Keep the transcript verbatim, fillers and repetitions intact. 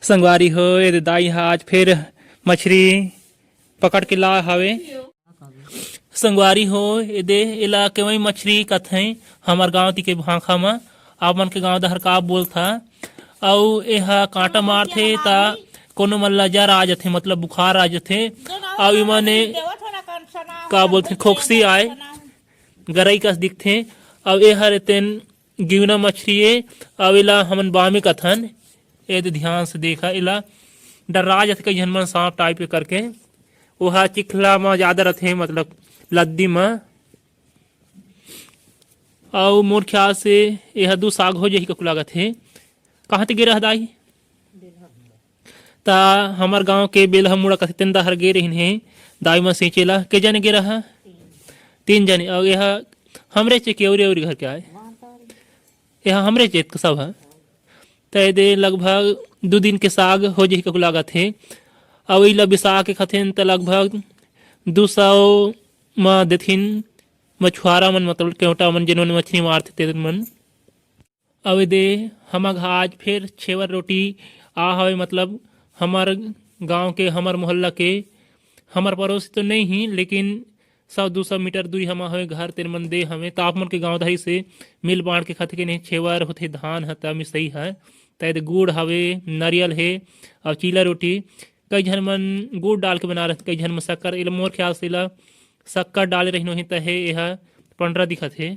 संगवारी हो, एदे दाई हा आज फिर मछरी पकड़ के ला हवे। संगवारी हो, एदे एला केवई मछरी कथे, हमर गांव ती के भाखा म, आप मन के गांव डहर का बोलथा। अउ एहा कांटा मारथे त कोनो मन ला जर आ जथे, मतलब बुखार आ जथे। अउ इमन का बोलथे, खोकसी आय, गरई कस दिखथे। अउ एहर तेन गिवना मछरी ए, अउ एला हमन बामी कथन। एदे ध्यान से देखा, एला डरा जथे कई झन मन सांप type के करके। ओहा चिखला म जादा रथे, मतलब लद्दी म। अउ मोर ख्याल से एहा दू साग हो जाही ककु लागत हे। कहाँ ते गे रह दाई? त हमर गांव के बेलहा मुड़ा कथे, तेन डहर गे रहिन हे दाई मन सींचे ला। के जने गे रहा? तीन जने। अउ एहा हमरे चे के अउरी अउरी घर के आय। एहा हमरे चेत के सब ह। त एदे लगभग दू दिन के साग हो जाही ककु लागत हे। अउ एला बिसा के खाथेन त लगभग दू सौ म देथिन मछुआरा मन, मतलब केवटा मन, जेन मन मछली मारथे तेन मन। अउ एदे हमर घर आज फिर छेवर रोटी आ हवे, मतलब हमर गांव के, हमर मोहल्ला के, हमर पड़ोसी तो नहीं ही, लेकिन सौ दू सौ मीटर दूरी हमर हवे घर, तेन मन दे हवे। त आप मन के गांव दही से मिल बांट के खाथे के नहीं, छेवर होथे, धान ह त मिसई ह, त एदे गुड़ हवे, नरियल हे, अउ चीला रोटी। कई झन मन गुड़ डाल के बना रहथे, कई झन मन शक्कर। एला मोर ख्याल से एला शक्कर डाले रहिन होही, त हे एहा पंडरा दिखत हे।